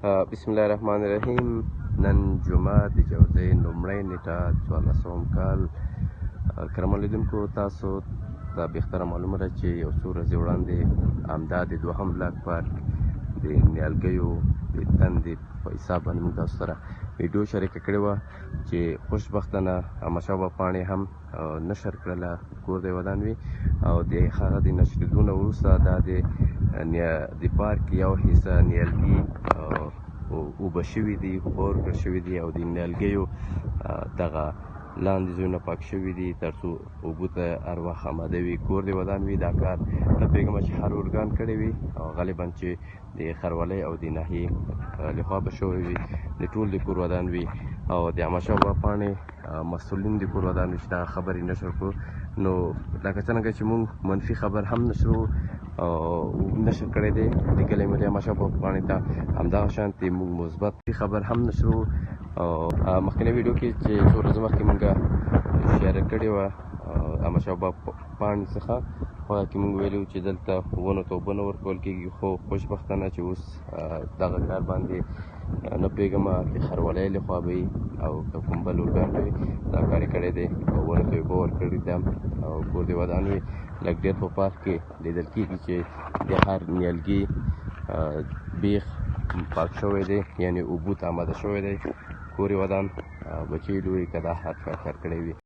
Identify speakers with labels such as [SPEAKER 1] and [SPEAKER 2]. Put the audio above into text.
[SPEAKER 1] بسم الله الرحمن الرحیم. نن جمعه د جوزې لومړۍ نیټه 14 کال. کرمو لیدونکو، تاسو ته بهتره معلومه ده چې یو څو ورځې وړاندې همدا د دوهم بلاک پارک د نیالګیو د تندې په حساب باندې موږ تاسو سره ویډیو شریکه کړې وه چې خوشبختانه احمدشاه بابا پاڼې هم نشر کړله، کور دی ودان وي. او د هغه د نشرېدو نه وروسته دا د پارک یو حصه نیالګي اوبه شوي دي، اوبه ورکړل شوي دي او د نیالګیو دغه لاندې ځایونه پاک شوي دي تر څو اوبو ته هر وخت اماده وي. کور دې ودان وي. دا کار نه پوهېږم چې هر ارګان کړی وي او غالبا چې د ښاروالۍ او د ناحیې لخوا به شوی وي. د ټول د کور ودان وي او د احمدشاه بابا پاڼې مسؤلین د کور ودان وي چې دغه خبرې نشر کړو. نو لکه څنګه چې موږ منفي خبر هم نشرو او نشر کړی دی، لیکلی مو دی احمدشاه بابا پاڼې ته، همدغه شانتې موږ مثبت خبر هم نشرو. او مخکنۍ ویډیو کې چې څو ورځې مخکې موږ شیره کړې وه احمدشاه بابا پاڼې څخه، هغه کې موږ ویلي وو چې دلته ونو ته اوبه نه ورکول کېږي، خو خوشبختانه چې اوس دغه کار باندې نه پوهېږم د ښاروالۍ لخوا به وي او که کوم بل ارګان به وي، دا کار یې کړی دی او ونو ته یې اوبه ورکړې ده او کور دې ودان وي. لږ ډېر په پارک کې لیدل کېږي چې د هر نیالګي بیخ پاک شوی دی، یعنې اوبو ته اماده شوی دی. کور یې ودان، بچی لوري که دا هر چا کار کړی وي.